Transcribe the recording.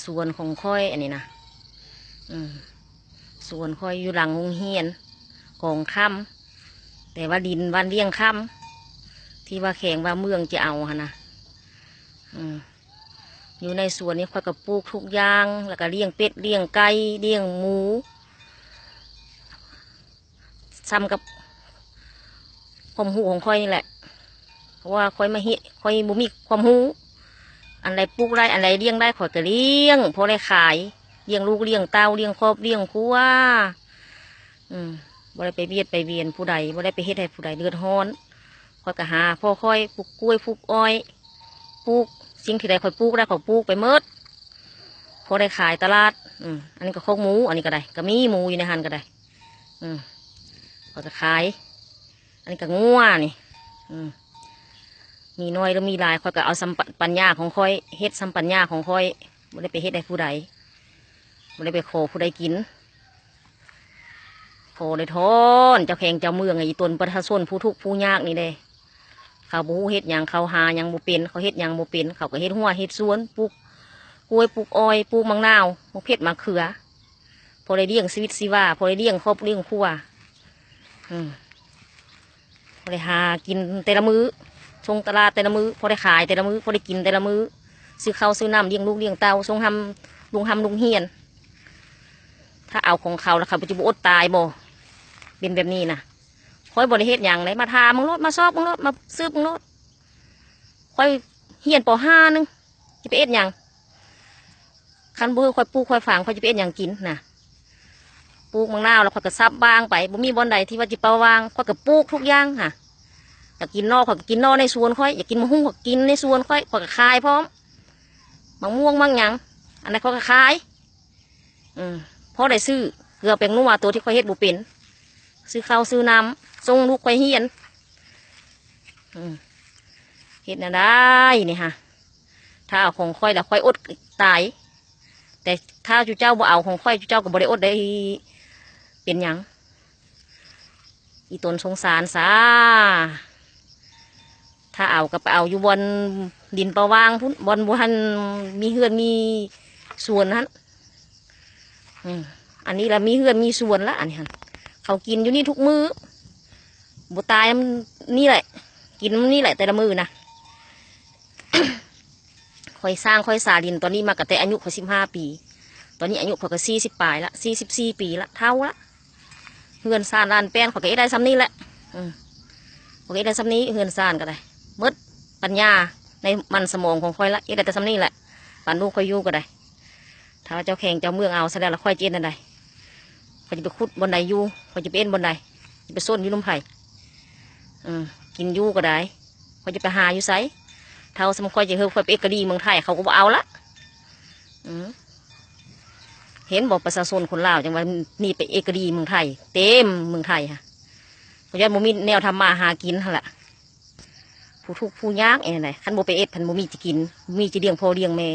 ສວນຂອງຂ້ອຍອັນນີ້ນະ ອືມ ສວນຂ້ອຍຢູ່ຫຼັງໂຮງຮຽນກອງຄຳ ແຕ່ວ່າດິນບ້ານວຽງຄຳ ທີ່ວ່າແຂວງວ່າເມືອງຈະເອົາຫັ້ນນະ ອືມ ຢູ່ໃນສວນນີ້ຂ້ອຍກໍປູກທຸກຢ່າງ ແລ້ວກໍລ້ຽງເປັດ ລ້ຽງໄກ່ ລ້ຽງໝູ ສ່ຳກັບຄວາມຮູ້ຂອງຂ້ອຍນີ້ແຫຼະ ເພາະວ່າຂ້ອຍມາເຮັດ ຂ້ອຍບໍ່ມີຄວາມຮູ້ ອັນໃດປູກໄດ້ ອັນໃດລ້ຽງໄດ້ ຂ້ອຍກໍລ້ຽງ ພໍໄດ້ຂາຍ ລ້ຽງລູກລ້ຽງເຕົ້າ ລ້ຽງຄອບລ້ຽງຄົວ ອືມ ບໍ່ໄດ້ໄປບຽດໄປບຽນຜູ້ໃດ ບໍ່ໄດ້ໄປເຮັດໃຫ້ຜູ້ໃດເດືອດຮ້ອນ ຂ້ອຍກໍຫາພໍຂ້ອຍ ປູກກ້ວຍ ປູກອ້ອຍ ປູກ ສິ່ງທີ່ໃດຂ້ອຍປູກໄດ້ ຂ້ອຍປູກໄປໝົດ ພໍໄດ້ຂາຍຕະຫຼາດ ອືມ ອັນນີ້ກໍຄອກໝູ ອັນນີ້ກໍໄດ້ ກໍມີໝູຢູ່ໃນຫັ້ນກໍໄດ້ ອືມ ຂ້ອຍກໍຂາຍ ອັນນີ້ກໍງົວນີ້ ອືມ ມີໜ້ອຍຫຼືມີຫຼາຍ ຂ້ອຍກໍເອົາສ່ຳປັນຍາຂອງຂ້ອຍ ເຮັດສ່ຳປັນຍາຂອງຂ້ອຍ ບໍ່ໄດ້ໄປເຮັດໃຫ້ຜູ້ໃດ ບໍ່ໄດ້ໄປຂໍຜູ້ໃດກິນ ຂໍໄດ້ທອນເຈົ້າແຂວງເຈົ້າເມືອງ ອີ່ຕົນປະຊາຊົນຜູ້ທຸກຜູ້ຍາກນີ້ເດ້ ເຂົາບໍ່ຮູ້ເຮັດຫຍັງ ເຂົາຫາຫຍັງບໍ່ເປັນ ເຂົາເຮັດຫຍັງບໍ່ເປັນ ເຂົາກໍເຮັດຮົ້ວເຮັດສວນ ປູກກ້ວຍ ປູກອ້ອຍ ປູກໝາກນາວ ໝາກເຜັດ ໝາກເຂືອ ພໍໄດ້ລ້ຽງຊີວິດຊີວາ ພໍໄດ້ລ້ຽງຄອບລ້ຽງຄົວ ອືມ ພໍໄດ້ຫາກິນແຕ່ລະມື້ ສົ່ງຕະຫຼາດແຕ່ລະມື້ ພໍໄດ້ຂາຍແຕ່ລະມື້ ພໍໄດ້ກິນແຕ່ລະມື້ ຊື້ເຂົ້າຊື້ນ້ຳ ລ້ຽງລູກລ້ຽງເຕົ້າ ສົ່ງຮຳ ໂຮງຮຳໂຮງຮຽນ ຖ້າເອົາຂອງເຂົາແລ້ວ ເຂົາຈະບໍ່ອົດຕາຍບໍ່ ເປັນແບບນີ້ນະ ຂ້ອຍບໍ່ໄດ້ເຮັດຫຍັງເດ້ ມາຖາມເບິ່ງໂລດ ມາຊອກເບິ່ງໂລດ ມາສືບເບິ່ງໂລດ ຂ້ອຍຮຽນ ປໍຫ້າ ໜຶ່ງ ຊິໄປເຮັດຫຍັງ ຄັນບໍ່ຄືຂ້ອຍປູກຂ້ອຍຝັງ ຂ້ອຍຈະໄປເຮັດຫຍັງກິນນະ ປູກໝາກນາວແລ້ວຂ້ອຍກໍສັບຫວ່າງໄປ ບໍ່ມີບ່ອນໃດທີ່ວ່າຈະປະຫວ່າງ ຂ້ອຍກໍປູກທຸກຢ່າງຫະ ຢາກກິນໜໍ່ ຂ້ອຍກໍກິນໜໍ່ໃນສວນຂ້ອຍ ຢາກກິນໝາກຫຸ່ງ ຂ້ອຍກໍກິນໃນສວນຂ້ອຍ ຂ້ອຍກໍຂາຍພ້ອມ ໝາກມ່ວງໝາກຫຍັງ ອັນໃດຂ້ອຍກໍຂາຍ ອືມ ພໍໄດ້ຊື້ເກືອແປ້ງນົວ ໂຕທີ່ຂ້ອຍເຮັດບໍ່ເປັນ ຊື້ເຂົ້າຊື້ນ້ຳ ສົ່ງລູກຂ້ອຍຮຽນ ອືມ ເຮັດແນວໃດນີ້ຫະ ຖ້າເອົາຂອງຂ້ອຍແລ້ວຂ້ອຍອົດຕາຍ ແຕ່ຖ້າຈຸເຈົ້າບໍ່ເອົາຂອງຂ້ອຍ ຈຸເຈົ້າກໍບໍ່ໄດ້ອົດໄດ້ເປັນຫຍັງ ອີ່ຕົນສົງສານຊາ ຖ້າເອົາກໍໄປເອົາຢູ່ບ່ອນດິນປະຫວ່າງພຸ້ນ ບ່ອນບໍ່ທັນມີເຮືອນມີສວນຫັ້ນ ອືມ ອັນນີ້ລະມີເຮືອນມີສວນລະ ອັນນີ້ຫັ້ນ ເຂົາກິນຢູ່ນີ້ທຸກມື້ ບໍ່ຕາຍນຳນີ້ແຫຼະ ກິນນຳນີ້ແຫຼະແຕ່ລະມື້ນະ ຂ້ອຍສ້າງຂ້ອຍສາດິນຕອນນີ້ມາ ກະແຕ່ອາຍຸຂ້ອຍສິບຫ້າປີ ຕອນນີ້ອາຍຸຂ້ອຍກໍສີ່ສິບປາຍລະ ສີ່ສິບສີ່ປີລະ ເຖົ້າລະ ເຮືອນຊານລານແປ້ນ ຂ້ອຍກໍເຮັດໄດ້ສ່ຳນີ້ແຫຼະ ອືມ ຂ້ອຍກໍເຮັດໄດ້ສ່ຳນີ້ ເຮືອນຊານກໍໄດ້ ໝົດປັນຍາໃນມັນສະໝອງຂອງຂ້ອຍລະ ເຮັດໄດ້ແຕ່ສ່ຳນີ້ແຫຼະ ປານລູກຂ້ອຍຢູ່ກໍໄດ້ ຖ້າວ່າເຈົ້າແຂວງເຈົ້າເມືອງເອົາຊະແລ້ວ ລະຂ້ອຍຈະເຮັດແນວໃດ? ຂ້ອຍຈະໄປຂຸດບ່ອນໃດຢູ່? ຂ້ອຍຈະໄປເອັນບ່ອນໃດ? ຈະໄປຊົນຢູ່ນຳໃຜ? ເອີ ກິນຢູ່ກໍໄດ້ ຂ້ອຍຈະໄປຫາຢູ່ໃສ? ເທົ່າສ່ຳຂ້ອຍຈະເຮີຂ້ອຍໄປເອກກະດີເມືອງໄທ ເຂົາກໍບໍ່ເອົາລະ ອືມ ເຫັນບໍ່ ປະຊາຊົນຄົນລາວ ຈັ່ງວ່າໜີໄປເອກກະດີເມືອງໄທ ເຕັມເມືອງໄທຫັ້ນ ກໍຍ້ອນບໍ່ມີແນວທຳມາຫາກິນຫັ້ນລະ ຜູ້ທຸກຜູ້ຍາກແນວໃດ ຄັນບໍ່ໄປເຮັດ ພັນບໍ່ມີຈະກິນ ບໍ່ມີຈະລ້ຽງພໍ່ລ້ຽງແມ່.